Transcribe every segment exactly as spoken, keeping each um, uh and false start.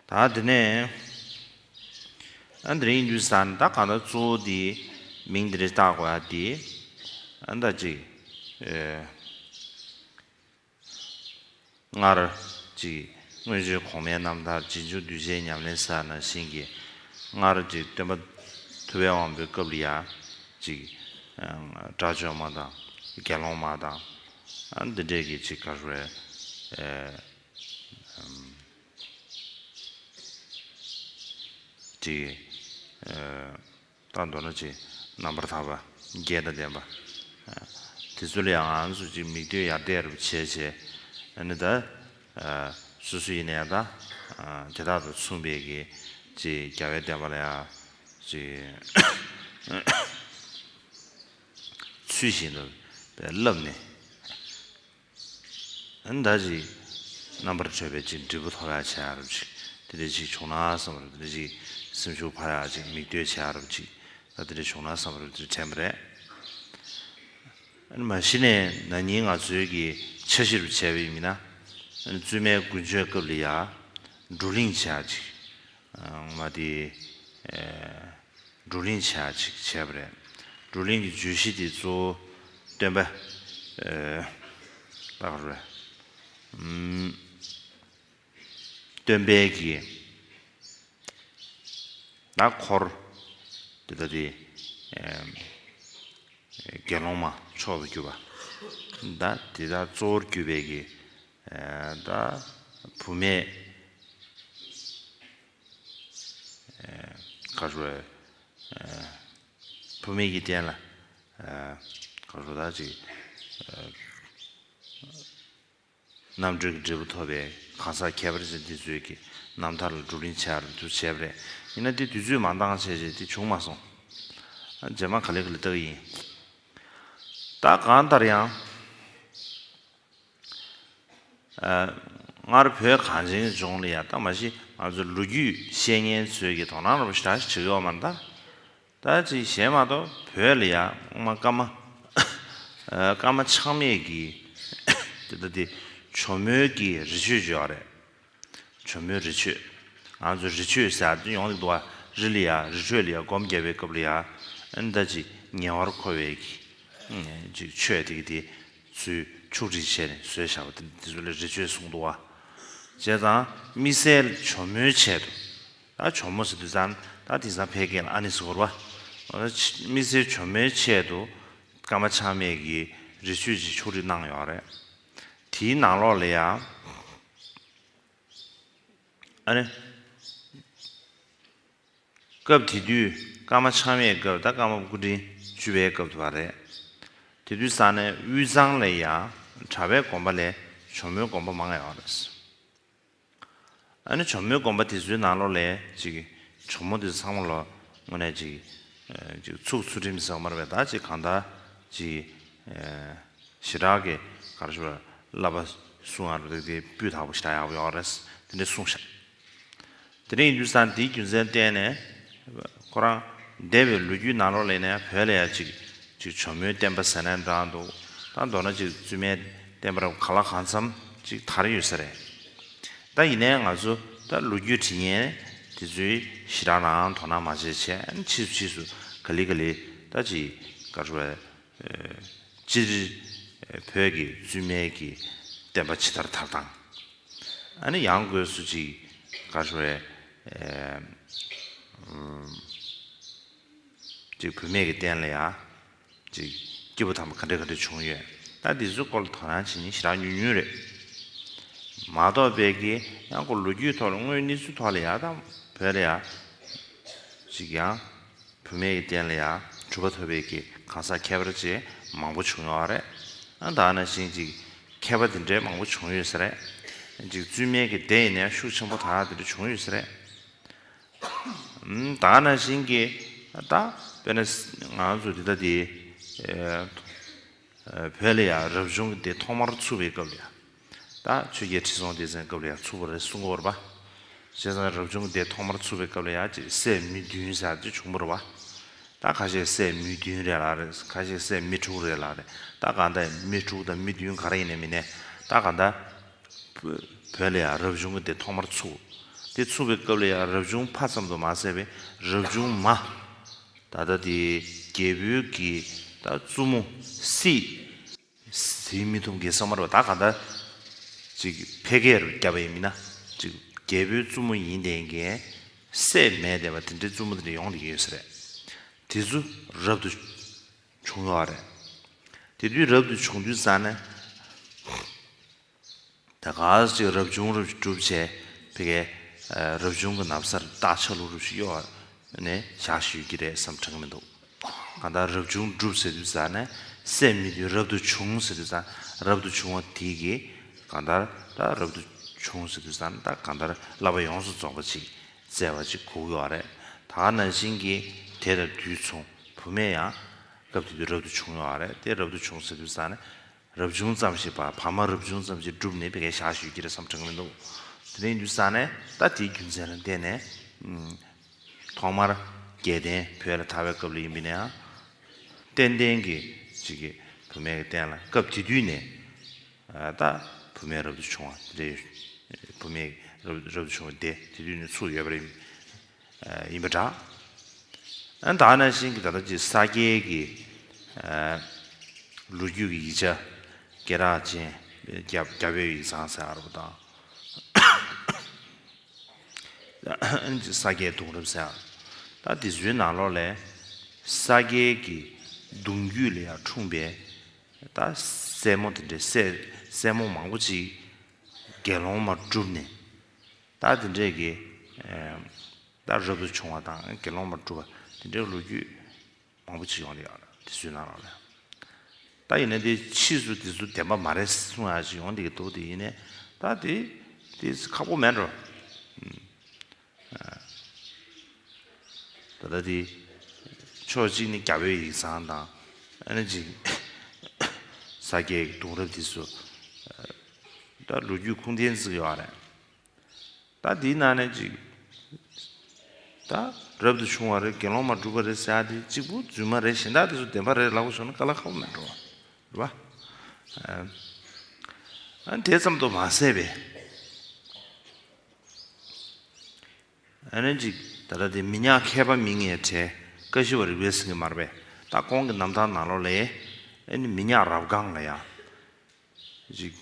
ད་དེ་ནས་ཨ་འདི་རིང་དུས་ས་ནི་ད་གང་ལྟར་གཙོ་བོ་དེ་མིང་འདི་རེད་བཏགས་དགོས་ཡ་དེ་ཨ་ད་ཅིག་ཨེ། སྔར་གྱི་སྔོན་བྱོན་གོང་མའི་རྣམ་ཐར་རྗེས་འཇུག་གདུལ་བྱའི་ཉམས་ལེན་ཟེར་ནང་བཞིན་གྱི་སྔར་གྱི་སྟོན་པ་ཐུབ་པའི་དབང་པོའི་སྐབས་ལ་ཡ་ཅིག་དགྲ་བཅོམ་མ་དང་དགེ་སློང་མ་དང་ཨ་འདི་འདྲས་ཀྱི་ཅིག་ག་རེ་ཨེ་ཅིག་ཨེ། ད་མདོར་ན་ཅིག་རྣམ་པར་ཐར་པ་རྒྱས་དང་ལྡན་པ། དེ་ཚོ་ལ་ཡང་ང་ཚོ་ཅིག་མིག་ལྟོས་ཡར་བལྟས་རུ་བྱས་བྱས་ཨ་ནི་ད་སོ་སོ་ཡིན་ནའི་ད་དེ་དག་དང་མཚུངས་པའི་གི་ཅིག་རྒྱལ་བའི་བསྟན་པ་ལ་ཡང་ཅིག་ཚུལ་བཞིན་དུ་བསླབས་ནས། ཨ་ནི་ད་ཅིག་རྣམ་པར་གྲོལ་བའི་ཅིག་འབྲས་བུ་ཐོབ་ཡག་བྱེད་ཡག་རབ་ཅིག་དེ་འདྲ་ཅིག་བྱུང་ན་བསམ་པ་རེད། དེ་འདྲ་ཅིག་སེམས་ཤུགས་འཕར་ཡག་ཅིག་མིག་ལྟོས་བྱེད་ཡག་རབ་ཅིག་ད་དེ་འདྲ་བྱུང་ན་བསམ་པ་རེད། དེ་དྲན་པ་རེད། ཨ་ནི་མ་གཞི་ནས་ན་ནིང་ང་ཚོའི་གི་འཆར་གཞི་རུ་བྱས་པ་ཡིན་ན་ཨ་ནི་བཙུན་མའི་དགུན་མཆོད་སྐབས་ལ་ཡ་བགྲོ་གླེང་བྱེད་ཡག་ཅིག་ང་དེ་བགྲོ་གླེང་བྱེད་ཡག་ཅིག་བྱས་པ་རེད། བགྲོ་གླེང་གི་བརྗོད་གཞི་དེ་གཙོ་བོ་སྟོན་པ་ཨེ་ད་ག་རེ་ཨམ་སྟོན་པའི་གི་ད་འཁོར་དེ་ད་དེ་ཨེ་དགེ་སློང་མ་མཆོག་ཏུ་གྱུར་པ་ད་དེ་ད་གཙོ་བོར་གྱུར་པའི་གི་ཨེ་ད་བུད་མེད་ཨེ་ག་རེ་ཨེ་བུད་མེད་ཀྱི་རྟེན་ལ་ཨེ་ག་རེ་ད་ཅིག་ཨེ་རྣམ་གྲོལ་གྱི་འབྲས་བུ་ཐོབ་པའི་གང་ཟག་ཁྱད་པར་ཅན་འདི་ཚོའི་གི་རྣམ་ཐར་ལ་བགྲོ་གླེང་བྱ་རུ་འདུ་བྱས་པ་རེད། ཡིན་ན་འདི་དུས་ཚོད་མ་འདང་བྱས་བྱས་འདི་བྱུང་མ་སོང་། ཨ་རྗེས་མ་ག་ལེ་ག་ལེ་ལྟ་གི་ཡིན། ད་གང་ལྟར་ཡང་། ཨ་སྔར་བོད་གངས་ཅན་གྱི་ལྗོངས་ལ་ཡ་ད་མ་གཞི་ང་ཚོ་ལོ་རྒྱུས་བཤད་མཁན་ཚོས་ཀྱི་དོ་སྣང་རོབ་ཞེ་དྲག་ཞིག་བྱེད་ཀྱི་ཡོད་མ་རེད་ད། ད་ཅིག་གཞན་མ་གཏོགས་བོད་ལ་ཡ་སྔོན་མ་ཀརྨ་ཨ་ཀརྨ་ཆགས་མེད་ཀྱི་དེ་ད་དེ་ཇོ་མོའི་གི་རི་ཆོས་བརྗོད་པ་རེད། ཇོ་མོའི་རི་ཆོས། ང་ཚོ་རི་ཆོས་ཟེར་ཡ་དེ་ཡོང་གི་འདུག་བ། རི་ལ་ཡ་རི་ཁྲོད་ལ་ཡ་སྒོམ་བརྒྱབ་པའི་སྐབས་ལ་ཡ་ཨ་ནི་ད་ཅིག་ཉེ་བར་མཁོ་བའི་གི་ཅིག་ཆོས་དེ་གི་དེ་ཚུལ་ཕྱོགས་སྒྲིག་བྱས་ནས་བཟོས་བཞག་པ་དེ་དེ་ཚོ་ལ་རི་ཆོས་གསུངས་འདུག་བ། བྱས་ཙང་དམིགས་བསལ་ཇོ་མོའི་ཆེད་དུ། ད་ཇོ་མོ་ཟེར་དུས་ཙང་ད་དེང་སང་ཕལ་སྐད་ལ་ཨ་ནེ་ཟེར་གི་རེད་བ། དམིགས་བསལ་ཇོ་མོའི་ཆེད་དུ་ཀརྨ་ཆགས་མེད་ཀྱིས་རི་ཆོས་ཅིག་ཕྱོགས་སྒྲིག་གནང་ཡོད་རེད། དེའི་ནང་ལོགས་ལ་ཡ། ཨ་ནི། སྐབས་དེ་དུས་ཀརྨ་ཆགས་མེད་སྐབས་ད་ཀརྨ་པ་སྐུ་ཕྲེང་བཅུ་པའི་སྐབས་དུ་བ་རེད། དེ་དུས་ས་གནས་དབུས་གཙང་ལ་ཡ་གྲྭ་པའི་དགོན་པ་ལས་ཇོ་མོའི་དགོན་པ་མང་ཡོད་རེད། ཨ་ནི་ཇོ་མོའི་དགོན་པ་དེ་ཚོའི་ནང་ལོགས་ལས་ཅིག་ཇོ་མོ་དེ་ཚང་མ་ལོ་དངོས་གནས་ཅིག་ཅིག་ཚུགས་ཚུལ་ཁྲིམས་ཟེར་བ་མ་རེད་པས། ད་ཅིག་གང་ལྟར་ཅིག་ཞེ་དྲག་གི་ག་རེ་ཞུ་བ་བསླབ་པ་གསུང་ཡག་རེད། དེ་སྤུས་དག་པོ་ཞེ་དྲག་ཡག་པོ་ཡོད་རེད། དེ་འདྲ་གསུངས་ཤག་དེ་འདྲ་ཡིན་དུས་ཙང་དེའི་རྒྱུ་མཚན་བརྟེན་ནས་ཁོ་རང་འདས་པའི་ལོ་རྒྱུས་ནང་ལོགས་ལ་ཡིན་ན་བོད་ལ་ཡ་ཅིག་ཅིག་ཇོ་མོའི་བསྟན་པ་ཟེར་ནའི་འདྲ་འདུག་ད་མདོར་ན་ཅིག་བཙུན་མའི་བསྟན་པ་རབ་ག་ལ་གང་འཚམ་ཅིག་དར་ཡོད་ས་རེད། ད་ཡིན་ནའི་ང་ཚོ་ད་ལོ་རྒྱུས་བྲིས་མཁན་དེ་ཚོའི་ཞེ་དྲག་ནའང་དོ་སྣང་མ་བྱས་བྱས་ཕྱིས་སུ་ཕྱིས་སུ་ག་ལེ་ག་ལེ་ད་ཅིག་ག་རེ་ཞུ་བ་སྤྱིར་བོད་ཀྱི་བཙུན་མའི་གི་བསྟན་པ་ཇི་ལྟར་དར་སྟངས། ཨ་ནི་ཡང་སྒོས་སུ་ཅིག་ག་རེ་ཞུ་བ་ཅིག་བུད་མེད་ཀྱི་རྟེན་ལ་ཡ། ཅིག་སྐྱེས་བུ་དམ་པ་ག་འདྲ་ག་འདྲ་བྱུང་ཡོད། ད་འདི་ཚོའི་སྐོར་ལ་དོ་སྣང་བྱེད་མཁན་ཞེ་དྲག་ཉུང་ཉུང་རེད། མ་གཏོགས་པའི་གི་ཡང་ཁོ་ལོ་རྒྱུས་ཐོག་ལ་དངོས་གནས་ཚུལ་ཐོག་ལ་ཡ་དང་བོད་ལ་ཡ། ཅིག་ཡང་བུད་མེད་ཀྱི་རྟེན་ལ་ཡ་གྲུབ་པ་ཐོབ་པའི་གི་གང་ཟག་ཁྱད་པར་ཅན་མང་པོ་བྱུང་ཡོད་རེད། ཨ་ད་ནང་བཞིན་ཅིག་མཁས་པ་དེ་འདྲའི་མང་པོ་བྱུང་ཡོད་ས་རེད། ཅིག་བཙུན་མའི་གི་སྡེ་ཡིན་ནའི་ཤུགས་ཆེན་པོ་དར་དེ་འདྲ་བྱུང་ཡོད་ས་རེད། ད་ནང་བཞིན་གྱི་ད་དཔེར་ན་ང་ཚོ་འདི་ལྟ་དེ་བོད་ལ་ཡང་རབ་བྱུང་གི་སྡེ་ཐོག་མར་ཚུགས་པའི་སྐབས་ལ་ཡང་ད་ཆོས་རྒྱལ་ཁྲི་སྲོང་ལྡེ་བཙན་སྐབས་ལ་ཡང་ཚུགས་པ་རེད་གསུང་གི་ཡོད་རེད་པ། བྱས་ཙང་རབ་བྱུང་གི་སྡེ་ཐོག་མར་ཚུགས་པའི་སྐབས་ལ་ཡང་ཅིག་སྲས་མི་བདུན་ཟེར་ཅིག་བྱུང་བ་རེད་པ། ད་ཁ་ཤས་སྲས་མི་བདུན་རེད་ལབ་རེད། ཁ་ཤས་སྲས་མི་དྲུག་རེད་ལབ་རེད། ད་གང་ལྟར་མི་དྲུག་དང་མི་བདུན་ག་རེ་ཡིན་ནའི་མིན་ནའི་ད་གང་ལྟར། བོད་ལ་ཡང་རབ་བྱུང་གི་སྡེ་ཐོག་མར་ཚུགས། དེ་ཚུགས་པའི་སྐབས་ལ་ཡང་རབ་བྱུང་ཕ་ཙམ་དུ་མ་ཟད་པའི་རབ་བྱུང་མ། ད་ལྟ་དེ་རྒྱལ་པོའི་གི་ད་བཙུན་མོ་སྲིད། ཟིན་མི་ཐུབ་མཁན་ས་མ་རེད་པ། ད་ག་ད་ཅིག་ཕལ་སྐད་རུ་བརྒྱབ་པ་ཡིན་མིན་ན་ཅིག་རྒྱལ་པོའི་བཙུན་མོ་ཡིན་བསྡད་མཁན་སྲས་མེད་བསྡད་པ་དེ་འདྲའི་བཙུན་མོ་དེ་འདྲ་ཡོང་བསྡད་ཀྱི་ཡོད་ས་རེད། དེ་ཚོ་རབ་ཏུ་བྱུང་ཡོད་རེད། དེ་དུས་རབ་ཏུ་བྱུང་དུས་ཙ་ན། ད་ག་ཅིག་རབ་བྱུང་རབ་སྒྲུབ་བྱས་ཕ་གིའི་རབ་བྱུང་གི་ན་བཟའ་རྟགས་ཆ་ལུགས་རུ་ཞིག་གཡོག་ནས་བཞག་ཞུས་ཀྱི་རེད་བསམ་དྲན་གི་མི་འདུག་གང་ལྟར་རབ་བྱུང་སྒྲུབ་ཟེར་དུས་ཙ་ན་སྲས་མེད་དུས་རབ་ཏུ་བྱུང་ཟེར་དུས་ཙ་རབ་ཏུ་བྱུང་བ་དེ་གིས་གང་ལྟར་ད་རབ་ཏུ་བྱུང་ཟེར་དུས་ཙ་ན་ད་གང་ལྟར་བསླབ་པ་ཡོངས་སུ་རྫོགས་པ་ཅིག་བསྩལ་བ་ཅིག་གོ་གི་ཡོད་རེད། ད་ནང་བཞིན་གྱི་དེ་དང་དུས་མཚུངས་བུད་མེད་ཡང་སྐབས་དེ་དུས་རབ་ཏུ་བྱུང་ཡོད་རེད། དེ་རབ་ཏུ་བྱུང་ཟེར་དུས་ཙ་ན། རབ་བྱུང་ཙམ་ཞིག་བ་བར་མ་རབ་བྱུང་ཙམ་ཞིག་བསྒྲུབས་ནས་ཕ་གིར་བཞག་ཞུས་ཀྱི་རེད་བསམ་དྲན་གི་མི་འདུག་དེ་རིང་དུས་ཙ་ན་ད་དེའི་རྒྱུ་མཚན་ལ་བརྟེན་ནས་ཨུམ། ཐོག་མར་རྒྱལ་བསྟན་བོད་ལ་དར་བའི་སྐབས་ལ་ཡིན་པ་ཡིན་ན་ཡང་ཏན་ཏན་གྱི་ཅིག་གི་བུད་མེད་ཀྱི་སྟེང་ལ་སྐབས་དེ་དུས་ནས་ཨ་ད་བུད་མེད་རབ་ཏུ་བྱུང་བ་དེ་འདྲའི་བུད་མེད་རབ་རབ་ཏུ་བྱུང་བ་དེ་དེ་དུས་ནས་ཚུགས་ཡོད་པ་རེད། ཡིན་པ་འདྲ། ཨ་ད་ནང་བཞིན་གྱི་ད་ལྟ་ཅིག་ས་སྐྱའི་གི་ཨ་ལོ་རྒྱུས་ཀྱི་ཡིག་ཆ་སྐད་གྲགས་ཅན་རྒྱ་རྒྱ་བོད་ཡིག་ཚང་ཟེར་བ་དང་། ཨ་ཅིག་ས་སྐྱའི་གདུང་རབས་ཟེར་བ། ད་དེ་ཚོའི་ནང་ལོགས་ལས་ས་སྐྱའི་གི་གདུང་རྒྱུད་ལ་ཡང་འཁྲུངས་པའི་ད་སྲས་མོ་དེ་འདྲའི་སྲས་སྲས་མོ་མང་པོ་ཅིག་དགེ་སློང་མ་བསྒྲུབས་ནས་ད་དེ་འདྲས་ཀྱི་ཨ། ད་རབ་ཏུ་བྱུང་བ་དང་དགེ་སློང་མ་བསྒྲུབས་པ་དེ་འདྲའི་ལོ་རྒྱུས་མང་པོ་ཅིག་ཡོང་གི་ཡོད་རེད། དེ་ཚོའི་ནང་ལོགས་ལ། ད་ཡིན་ན་དེ་ཕྱིས་སུ་དེ་ཚོ་བདེན་པ་མ་རེད་གསུང་ཡག་ཅིག་ཡོང་བསྡད་ཀྱི་འདུག་དེ་ཡིན་ནའི་ད་དེ་དེ་ཁག་པོ་མེད་འགྲོ། ད་ལྟ་དེ་ཕྱོགས་གཅིག་ནི་རྒྱ་བོད་ཡིག་ཚང་དང་ཨ་ནི་ཅིག་ས་སྐྱའི་གདུང་རབས་དེ་ཚོ་ད་ལོ་རྒྱུས་ཁུངས་ལྡན་བརྩི་གི་ཡོད་རེད། ད་འདིའི་ནང་ནས་ཅིག་ད་རབ་ཏུ་བྱུང་བ་རེད། དགེ་སློང་མ་བསྒྲུབས་པ་རེད་ཟེར་ཡ་དེ་གཅིག་པུ་རྫུན་མ་རེད། གཞན་དག་དེ་ཚོ་བདེན་པ་རེད་ལབ་དགོས་བྱུང་ན་དཀའ་ལས་ཁག་པོ་མེད་འགྲོ། རེད་པ། ཨ་དེ་ཙམ་དུ་མ་ཟད་པའི་ཨ་ནི་ཅིག་ད་ལྟ་དེ་མི་ཉག་མཁས་པ་མི་ངའི་གྲས་ཀ་ཤི་བ་རི་བས་ཟིན་གི་མ་རེད་པས། ད་ཁོང་གི་རྣམ་ཐར་ནང་ལོགས་ལས་ཨ་ནི་མི་ཉག་རབ་སྒང་ལ་ཡ། ཅིག་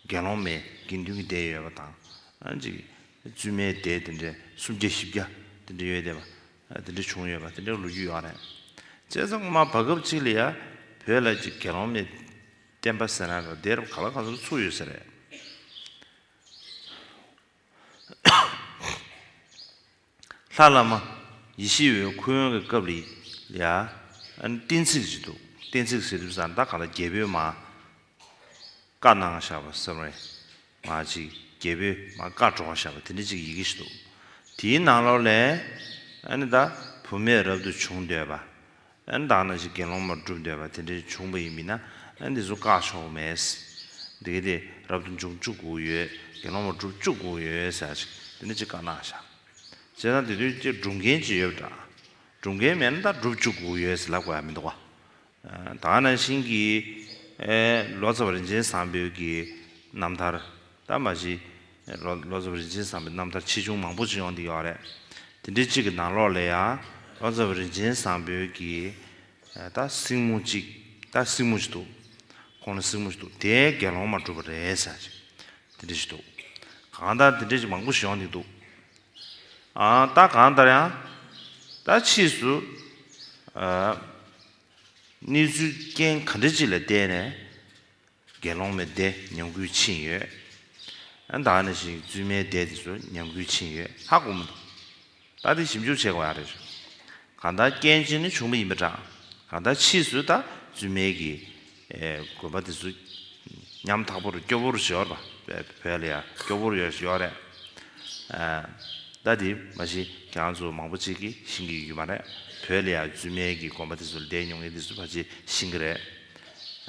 དགེ་སློང་མའི་དགེ་འདུན་གྱི་སྡེ་ཡོད་པ་དང་། ཨ་ཅིག་བཙུན་མའི་སྡེ་དེ་འདྲའི་སུམ་བརྒྱ་བཞི་བརྒྱ་དེ་འདྲ་ཡོད་བསྡད་པ། ཨ་དེ་འདྲ་བྱུང་ཡོད་པ་དེ་འདྲའི་ལོ་རྒྱུས་ཡོད་རེད། བྱས་ཙང་སྔོན་མ་བར་སྐབས་ཅིག་ལ་ཡ་བོད་ལ་ཅིག་དགེ་སློང་མའི་བསྟན་པ་ཟེར་ན་ར་སྡེ་རབས་ག་ལ་གང་འཚམ་ཚུགས་ཡོད་ས་རེད། ལྷ་བླ་མ་ཡེ་ཤེས་འོད་ཁུ་དབོན་གྱི་སྐབས་ལ་ཡ་ཨ་ནི་གཏན་ཚིགས་ཅིག་འདུག་གཏན་ཚིགས་ཟེར་དུས་ཙང་ད་ག་ལ་རྒྱལ་པོས་མ་བཀའ་གནང་བཞག་པ་བསམ་རེད། མ་ཅིག་རྒྱལ་པོས་མ་བཀའ་སྒྲོག་བཞག་པ་དེ་འདྲ་ཅིག་ཡི་གེ་ཞིག་འདུག་དེའི་ནང་ལོགས་ལས་ཨ་ནི་ད་བུད་མེད་རབ་ཏུ་བྱུང་འདོད་པ། ཨ་ནི་ད་ནང་བཞིན་དགེ་སློང་མ་བསྒྲུབ་འདོད་པ་དེ་འདྲ་བྱུང་བ་ཡིན་མིན་ན་ཨ་ནི་འདི་ཚོ་བཀག་ཆོག་མེད། འདི་ག་དེ་རབ་ཏུ་བྱུང་བཅུག་དགོས་ཡོད། དགེ་སློང་མ་བསྒྲུབ་བཅུག་དགོས་ཡོད་ཟེར་ཅིག་དེ་འདྲ་ཅིག་བཀའ་གནང་བཞག་བྱས་ཙང་དེ་དུས་ཅིག་སྒྲུབ་མཁན་ཅིག་ཡོད་པ་འདྲ། སྒྲུབ་མཁན་མེད་ན་ད་བསྒྲུབ་བཅུག་དགོས་ཡོད་ཟེར་ལབ་དགོས་ཡ་མི་འདུག་བ། ད་ནང་བཞིན་གྱི་ཨེ་ལོ་ཙཱ་བ་རིན་ཆེན་བཟང་པོའི་གི་རྣམ་ཐར། ད་མ་གཞི་ལོ་ལོ་ཙཱ་བ་རིན་ཆེན་བཟང་པོའི་རྣམ་ཐར་ཆེ་ཆུང་མང་པོ་ཅིག་ཡོང་གི་ཡོད་རེད། དེ་འདྲའི་གཅིག་གི་ནང་ལོགས་ལ་ཡང་ལོ་ཙཱ་བ་རིན་ཆེན་བཟང་པོའི་གི་ཨེ་ད་སྲིང་མོ་གཅིག་ད་སྲིང་མོ་ཅིག་འདུག་ཁོང་ལ་སྲིང་མོ་ཅིག་འདུག་དེ་དགེ་སློང་མ་བསྒྲུབས་པ་རེད་ཟེར་ཅིག་དེ་འདྲ་ཞིག་འདུག་གང་ལྟར་དེ་འདྲ་ཅིག་མང་པོ་ཞིག་ཡོང་གི་འདུག་ཨ་ད་གང་ལྟར་ཡང་ད་ཕྱིས་སུ་ཨ་གནས་ཚུལ་རྐྱེན་ག་འདྲ་ཅིག་ལ་བརྟེན་ནས་དགེ་སློང་མའི་སྡེ་ཉམས་རྒུད་ཕྱིན་ཡོད། ཨ་ད་ནང་བཞིན་བཙུན་མའི་སྡེ་དེ་ཚོ་ཉམས་རྒུད་ཕྱིན་ཡོད་ཧ་གོ་མི་འདུག་ད་དེ་ཞིབ་འཇུག་བྱེད་དགོས་ཡ་རེད། གང་ལྟར་རྐྱེན་ཅིག་ནི་བྱུང་བ་ཡིན་པ་འདྲ། གང་ལྟར་ཕྱིས་སུ་ད་བཙུན་མའི་གི་ཨེ་དགོན་པ་དེ་ཚོ་ཉམ་ཐག་པོ་རུ་སྐྱོ་བོ་རུ་ཞིག་ཡོད་རེད་པ། བོད་ལ་ཡ་སྐྱོ་བོ་རུ་ཡོད་ཡོད་རེད། ཨ་ད་དེ་མ་གཞི་ཁྱེད་རང་ཚོ་མང་པོ་ཅིག་གིས་ཤེས་ཀྱི་ཡོད་མ་རེད། བོད་ལ་ཡ་བཙུན་མའི་གི་དགོན་པ་དེ་ཚོ་ལ་བསྡད་མྱོང་མཁན་དེ་ཚོ་ཕལ་ཆེར་ཤེས་ཀྱི་རེད།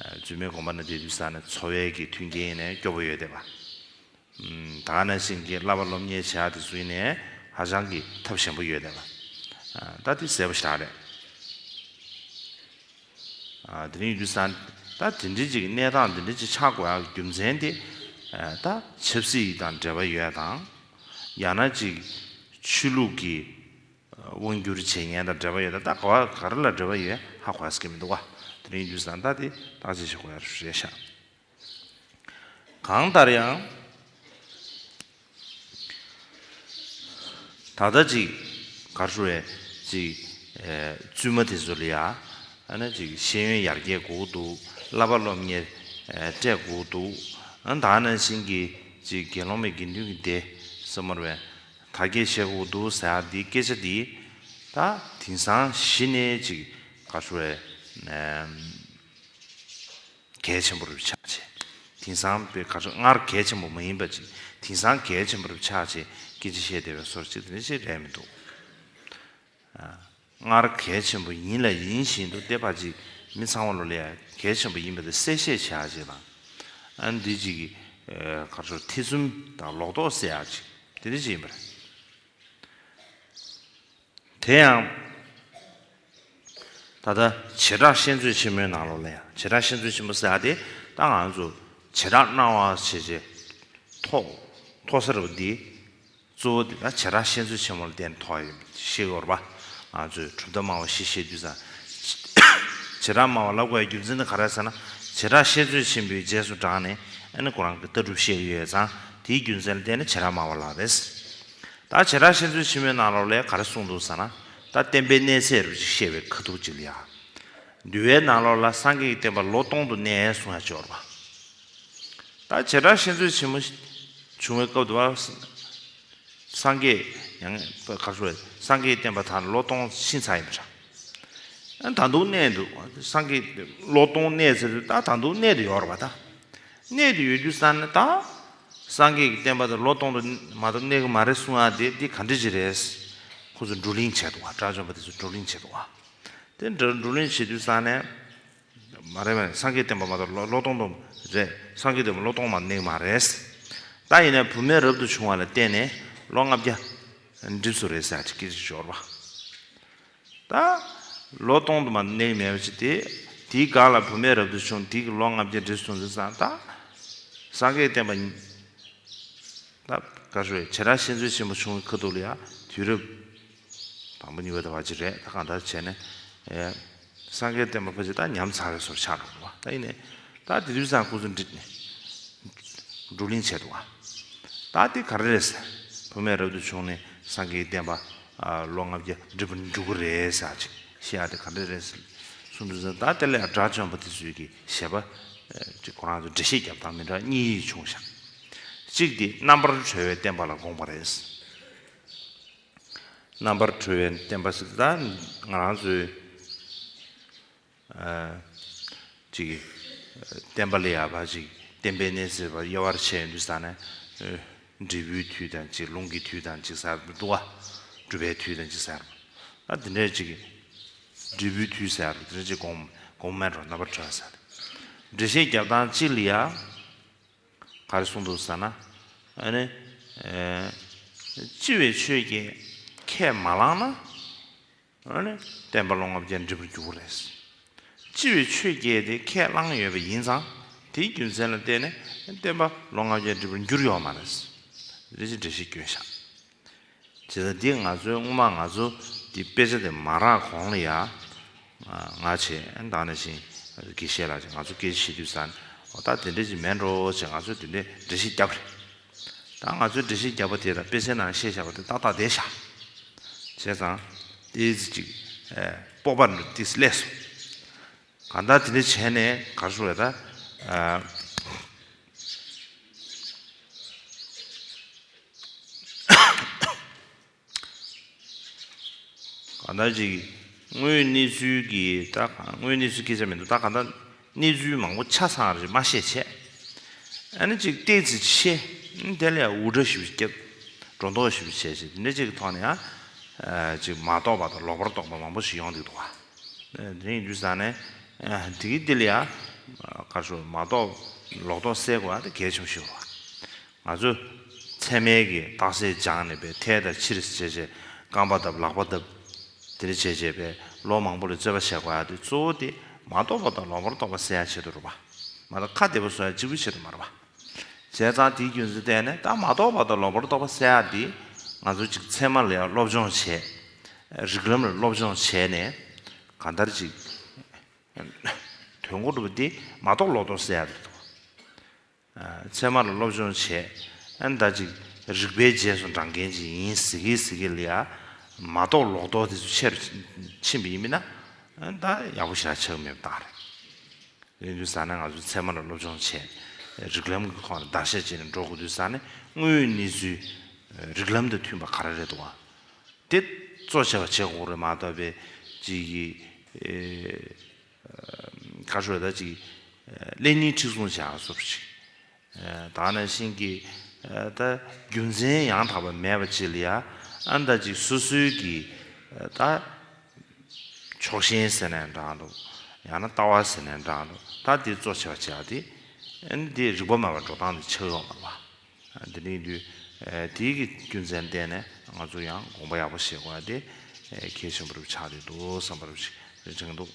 ཨ་བཙུན་མའི་དགོན་པ་ན་བསྡད་དུས་ས་ནས་འཚོ་བའི་གི་མཐུན་རྐྱེན་ཡིན་ནའི་སྐྱོ་པོ་ཡོད་བསྡད་པ། ད་ག་ནང་བཞིན་གྱི་བསླབ་པ་སློབ་གཉེར་བྱེད་ཡག་དེ་ཚོ་ཡིན་ནའི་ཧ་ཅང་གི་ཐབས་ཞན་པོ་ཡོད་བསྡད་པ། ད་དེ་གསལ་པོ་ཞེ་དྲག་རེད། དེ་རིང་ཡུལ་དུས་ས་ད་དེ་འདྲའི་ཅིག་གནས་སྟངས་དེ་འདྲའི་ཅིག་ཆགས་དགོས་ཡག་རྒྱུ་མཚན་དེ་ད་ཆབ་སྲིད་དང་འབྲེལ་བ་ཡོད་དང་ ཡང་ན་ཅིག་ཆོས་ལུགས་ཀྱི་དབང་སྒྱུར་བྱེད་མཁན་དང་འབྲེལ་བ་ཡོད་ན། ད་ག་བ་ག་རེ་ལ་འབྲེལ་བ་ཡོད་ཧ་གོ་ཡ་ཟེར་གྱི་མི་འདུག་བ། དེ་རིང་དུས་སང་ད་དེ་བརྟག་དཔྱད་བྱེད་དགོས་ཡ་རེད་ཤག་གང་ལྟར་ཡང་། ད་ལྟ་ཅིག་ག་རེ་ཞུ་བས་ཅིག་ཨེ་བཙུན་མ་དེ་ཚོ་ལ་ཡ་ཨ་ནི་ཅིག་ཤེས་ཡོན་ཡར་རྒྱས་དགོས་འདུག་བསླབ་པ་སློབ་གཉེར་ཨེ་སྤྲད་དགོས་འདུག་ཨ་ད་ནང་བཞིན་གྱི་ཅིག་དགེ་སློང་མའི་དགེ་འདུན་གྱི་སྡེ་སེམས་མར་བས་དར་རྒྱས་བྱེད་དགོས་འདུག་ཟེར་ཡ་འདི་སྐད་ཆ་འདི་ད་དེང་སང་གཞི་ནས་ཅིག་ག་རེ་ཞུ་བས་ཨེམ། གལ་ཆེན་པོ་རུ་ཆགས་བྱས། དེང་སང་པའི་ག་ཚོད་སྔར་གལ་ཆེན་པོ་མ་ཡིན་པ་ཅིག་དེང་སང་གལ་ཆེན་པོ་རུ་ཆགས་བྱས་སྐད་ཆ་བཤད་བསྡད་པའི་བཟོ་ཅིག་དེ་འདྲ་ཅིག་རེད་མི་འདུག་ཨ། སྔར་གལ་ཆེན་པོ་ཡིན་ལ་ཡིན་བཞིན་དུ་བལྟས་པ་ཅིག་མི་ཚང་མ་ལོ་ལ་ཡ་གལ་ཆེན་པོ་ཡིན་པ་དེ་གསལ་བཤད་བྱེད་ཡག་ཅིག་དང་། ཨ་འདི་ཅིག་གི་ཨ་ག་ཚོད་ཐེ་ཚོམ་དང་ལོག་རྟོག་སེལ་ཡག་ཅིག་དེ་འདྲ་ཅིག་ཡིན་པ་རེད། དེ་ཡང་། ད་ལྟ་བྱེ་བྲག་བཤད་མཛོད་ཆེན་མོའི་ནང་ལོགས་ལ་ཡང་། བྱེ་བྲག་བཤད་མཛོད་ཆེན་མོ་ཟེར་ཡ་དེ་ད་ང་ཚོ་བྱེ་བྲག་སྣང་བ་ཞེས་བྱའི་ཐོག་མཐོ་ས་རུ་འདི་གཙོ་བོ་འདི་ད་བྱེ་བྲག་བཤད་མཛོད་ཆེན་མོ་ལ་བརྟེན་ཐོག་ཡོད་ཤེས་ཡོད་རེད་པ། ང་ཚོས་གྲུབ་མཐའ་སྨྲ་བ་བཞི་བཤད་དུས་ཙང་། བྱེ་བྲག་སྨྲ་བ་ལབ་དགོས་ཡ་རྒྱུ་མཚན་དེ་ག་རེ་ཟེར་ན། བྱེ་བྲག་བཤད་མཛོད་ཆེན་པོའི་རྗེས་སུ་འབྲངས་ནས་ཨ་ནི་ཁོ་རང་གི་ལྟ་གྲུབ་བཤད་ཀྱི་ཡོད་ཙང་། དེའི་རྒྱུ་མཚན་ལ་བརྟེན་ནས་བྱེ་བྲག་སྨྲ་བ་ལབ་རེད། ད་བྱེ་བྲག་བཤད་མཛོད་ཆེན་མོའི་ནང་ལོགས་ལ་ག་རེ་གསུངས་འདུག་ཟེར་ན། ད་བསྟན་པའི་གནས་ཚད་རུ་ཅིག་བཤད་པའི་ཁ་ཐུག་ཅིག་ལ་ཡ། འདུལ་བའི་ནང་ལོགས་ལ་སངས་རྒྱས་ཀྱི་བསྟན་པ་ལོ་སྟོང་དུ་གནས་གསུང་ཡ་ཅིག་ཡོད་རེད་པ། ད་བྱེ་བྲག་བཤད་མཛོད་ཆེན་མོ་བྱུང་བའི་སྐབས་དུ་བ། སངས་རྒྱས་ཡང་ག་རེ་ཞུ་བས་སངས་རྒྱས་བསྟན་པ་དར་ལོ་སྟོང་ཕྱིན་ཚར་ཡིན་པ་འདྲ། ད་དུང་གནས་འདུག་སངས་རྒྱས་ལོ་སྟོང་གནས་ཚར་དུས་ད་ད་དུང་གནས་དུ་ཡོད་རེད་པ་ད། གནས་དུ་ཡོད་དུས་ཙང་ནས་ད། སངས་རྒྱས་ཀྱི་བསྟན་པ་དེ་ལོ་སྟོང་དུ་མ་གཏོགས་གནས་ཀྱི་མ་རེད་གསུང་ཡ་དེ་འདི་ག་འདྲ་ཅིག་རེད། ཁོ་ཚོ་བགྲོ་གླེང་བྱས་འདུག་བ། དགྲ་བཅོམ་པ་དེ་ཚོ་བགྲོ་གླེང་བྱས་འདུག་བ། དེ་འདྲ་བགྲོ་གླེང་བྱེད་དུས་ཙང་ནས། མ་རེད་མ་རེད། སངས་རྒྱས་བསྟན་པ་མ་གཏོགས་ལོ་ལོ་སྟོང་སྟོང་རེད། སངས་རྒྱས་བསྟན་པ་ལོ་སྟོང་མ་གནས་ཀྱི་མ་རེད། ད་ཡིན་ནའི་བུད་མེད་རབ་ཏུ་བྱུང་བ་ལ་བརྟེན་ནས་ལོ་ལྔ་བརྒྱ་འགྲིབ་སོང་རེད་ཟེར་ཅིག་སྐད་ཆ་ཤོར་བ། ད། ལོ་སྟོང་དུ་མ་གནས་མེད་པ་ཅིག་དེ། དེའི་སྒང་ལ་བུད་མེད་རབ་ཏུ་བྱུང་། དེའི་ལོ་ལྔ་བརྒྱ་འགྲིབ་སོང་དུས་ཙང་ད། སངས་རྒྱས་བསྟན་པ། ད་ག་རེ་ཞུ་བས་བྱེ་བྲག་བཤད་མཛོད་ཆེན་པོ་བྱུང་བའི་ཁ་ཐུག་ལ་ཡ་དུས་རབས། དང་པོ་གཉིས་པ་དང་བ་ཅིག་རེད། ད་གང་ལྟར་བྱས་ནས། ཨེ། སངས་རྒྱས་བསྟན་པ་ཕལ་ཆེར་ད་ཉམས་ཚར་བའི་བཟོ་ཆགས་འགྲོ་བ་ད་ཡིན་ནའི། ད་དེ་དུས་ཙང་ཁོ་ཚོ་འདྲི་ནས། བགྲོ་གླེང་བྱས་འདུག་བ། ད་དེ་ག་རེ་རེད་ཟེར། བུད་མེད་རབ་ཏུ་བྱུང་ནས་སངས་རྒྱས་བསྟན་པ། ལོ་ལྔ་བརྒྱ་འགྲིབ་པར་འགྱུར་གི་རེད་ཟེར་ཅིག་བཤད་ཡ་དེ་ག་འདྲ་རེད་ཟེར། གསུངས་དུས་ཙང་ད་དེ་ལས་དགྲ་བཅོམ་པ་དེ་ཚོའི་གི་བཞེད་པ། ཅིག་ཁོ་རང་ཚོ་འགྲེལ་བཤད་རྒྱབ་སྟངས་མི་འདྲ་གཉིས་བྱུང་ཤག་གཅིག་དེ་རྣམ་པར་གྲོལ་བའི་བསྟན་པ་ལ་དགོངས་པ་རེད། རྣམ་པར་གྲོལ་བའི་བསྟན་པ་ཟེར་ད་ང་རང་ཚོའི། ཨ། ཅིག་བསྟན་པ་ལ་ཡ་བ་ཅིག་བསྟན་པའི་གནས་ཚད་པ་དབྱེ་བར་ཕྱེ་ཡོང་དུས་ཙང་ནས། ཨ། འབྲས་བུའི་དུས་དང་ཅིག་རླུང་གི་དུས་དང་ཅིག་ཟེར་འདུག་བ། སྒྲུབ་པའི་དུས་དང་ཅིག་ཟེར། ད་དེ་འདྲའི་ཅིག་འབྲས་བུའི་དུས་ཟེར་དེ་འདྲ་ཅིག་དགོངས་དགོངས་མེད་འགྲོ་རྣམ་པར་གྲོལ་ཟེར། འགྲེལ་བཤད་རྒྱབ་སྟངས་གཅིག་ལ་ཡ། ག་རེ་གསུངས་འདུག་ཟེར་ན། ཨ་ནི། ཨེ། ལྕི་བའི་ཆོས་ཀྱིས་ཁས་མ་བླངས་ན། ཨ་ནི། བསྟན་པ་ལོ་ལྔ་བརྒྱ་འགྲིབ་པར་འགྱུར་བ་རེད། ལྕི་བའི་ཆོས་བརྒྱད་དེ་ཁས་བླངས་ཡོད་པ་ཡིན་ཙང་། དེའི་རྒྱུ་མཚན་ལ་བརྟེན་ནས་བསྟན་པ་ལོ་ལྔ་བརྒྱ་འགྲིབ་པར་འགྱུར་ཡོད་མ་རེད། རེ་ཞིག་འགྲེལ་བཤད་བསྐྱོན་ཤག་བྱས་ཙང་འདི་ང་ཚོའི་སྔོན་མ་ང་ཚོ་འདི་དཔེ་ཆ་དེ་མ་རག་གོང་ལ་ཡ། ང་བྱས་ད་ནང་བཞིན་དགེ་བཤེས་ལགས་ཀྱིས་ང་ཚོ་སྐད་ཆ་བཤད་དུས་ཙང་། འོ་ད་དེ་འདྲ་ཞིག་མེད་འགྲོ་བྱས་ང་ཚོས་དེ་འདྲའི་འགྲེལ་བཤད་བརྒྱབ་རེད། ད་ང་ཚོས་འགྲེལ་བཤད་བརྒྱབ་པ་དེ་དང་དཔེ་ཆའི་ནང་བཤད་བཞག་པ་དེ་ཏག་ཏག་བསྡད་བཞག་བྱས་ཙང་ཏོག་ཙམ་ཅིག་ཨེ། སྤོབས་པ་འདྲ་ཏོག་ཙམ་སླེབས་སོང་། གང་ལྟར་དེ་འདྲ་བྱས་ནས་ག་རེ་ཞུ་དགོས་རེད་ད། ཨ། གང་ལྟར་ཅིག་དངོས་གནས་ཚུལ་གྱི་ད་དངོས་གནས་ཚུལ་སྐད་ཆ་མི་འདུག་ད་གང་ལྟར་གནས་ཚུལ་མང་པོ་ཆ་ཚང་རེ་མ་བཤད་བྱས། ཨ་ནི་ཅིག་ཏོག་ཙམ་བཤད། དེ་ལས་འུར་སྒྲ་ཞིག་བརྒྱབ། སྒྲོ་འདོགས་ཞིག་བྱས་བྱས་དེ་འདྲ་ཅིག་གི་ཐོག་ནས་ཡང་། ཅིག་མ་རྟོགས་པ་དང་ལོག་པར་རྟོག་པ་མང་པོ་ཞིག་ཡོང་བསྡད་འདུག་བ། དེ་ཡིན་དུས་ཙང་ནས། དེ་གི་འདི་ལ་ཡང་། ག་རེ་ཞུ་མ་རྟོགས་ལོག་རྟོག་སེལ་དགོས་ཡ་དེ་གལ་ཆེན་པོ་ཞིག་རེད་བ། ང་ཚོ་ཚད་མའི་གི་རྟགས་གསལ་སྦྱངས་ནས་པའི་ཐལ་དང་ཕྱིར་བྱས་བྱས་རྐང་པ་བརྡབ་ལག་པ་བརྡབ། དེ་འདྲ་བྱས་བྱས་པའི་ལོ་མང་པོ་ལ་རྩོད་པ་བྱེད་དགོས་ཡ་དེ་གཙོ་བོ་དེ་མ་རྟོགས་པ་དང་ལོག་པར་རྟོག་པ་སེལ་ཡ་ཆེད་དུ་རེད་བ། མ་གཏོགས་ཁ་བདེ་པོ་བཟོ་ཡ་གཅིག་པུའི་ཆེད་དུ་མ་རེད་བ། བྱས་ཙང་དེའི་རྒྱུ་མཚན་བརྟེན་ནས་ད་མ་རྟོགས་པ་དང་ལོག་པར་རྟོག་པ་ཟེར་ཡ་འདི་ང་ཚོ་ཅིག་ཚད་མ་ལ་ཡང་སློབ་སྦྱོང་བྱས། རིགས་ལམ་ལ་སློབ་སྦྱོང་བྱས་ནས་གང་ལྟར་ཅིག་དོན་གོ་སྒྲུབ་པ་འདི་མ་རྟོགས་ལོག་རྟོག་ཟེར་ཡ་རེད་དོ། ཚད་མ་ལ་སློབ་སྦྱོང་བྱས། ཨ་ནི་ད་ཅིག་རིགས་པའི་རྗེས་སུ་འབྲང་མཁན་ཅིག་ཡིན་ཟེར་གི་ཟེར་གི་ལ་ཡ། མ་རྟོགས་ལོག་རྟོག་དེ་ཚོ་ཆེ་རུ་ཕྱིན་པ་ཡིན་མིན་ན། ཨ་ནི་ད་ཡག་པོ་ཞེ་དྲག་ཆགས་ཀྱི་མེད་པ་རྟགས་རེད། ཡིན་དུས་ཙང་ནས་ང་ཚོས་ཚད་མ་ལ་སློབ་སྦྱོང་བྱས། རིགས་ལམ་གྱི་ཁོངས་ལ་བརྡར་ཤ་བྱས་ནས་འགྲོ་དགོས་དུས་ཙང་ནས་དངོས་ཡོད་གནས་ཚུལ་རིགས་ལམ་དང་མཐུན་པ་ག་རེ་རེད་འདུག་ག་དེ་གཙོ་ཆེ་བ་བྱེད་དགོས་རེད་མ་གཏོགས་པའི་ཅིག་གི་ག་རེ་ཟེར་ད་ཅིག་ཀླད་རྙིང་མཁྲེགས་བཟུང་བྱེད་ཡག་བཟོ་འདྲ་ཅིག་ད་ག་ནང་བཞིན་གྱི་ད་རྒྱུ་མཚན་ཡང་དག་པ་མེད་པ་ཅིག་ལ་ཡ། ཨ་ནི་ད་ཅིག་སོ་སོའི་གི་ད་ཕྱོགས་ཞེན་ཟེར་ནའི་འདྲ་འདུག་ཡང་ན་ལྟ་བ་ཟེར་ནའི་འདྲ་འདུག་ད་དེ་གཙོ་ཆེ་བ་བྱེད་ཡག་དེ། ཨ་ནི་དེ་རིགས་པ་མེད་པར་འགྲོ་སྟངས་དེ་ཆགས་ཡོད་མ་རེད་པ། དེ་འདྲ་ཡིན་དུས་དེའི་གི་རྒྱུ་མཚན་བརྟེན་ནས་ང་ཚོ་ཡང་དགོངས་པ་ཡག་པོ་བཞེས་དགོས་ཡ་དེ་གལ་ཆེན་པོ་རུ་ཆགས་བསྡད་འདུག་བསམ་པ་རུ་ཞིག་དྲན་འདུག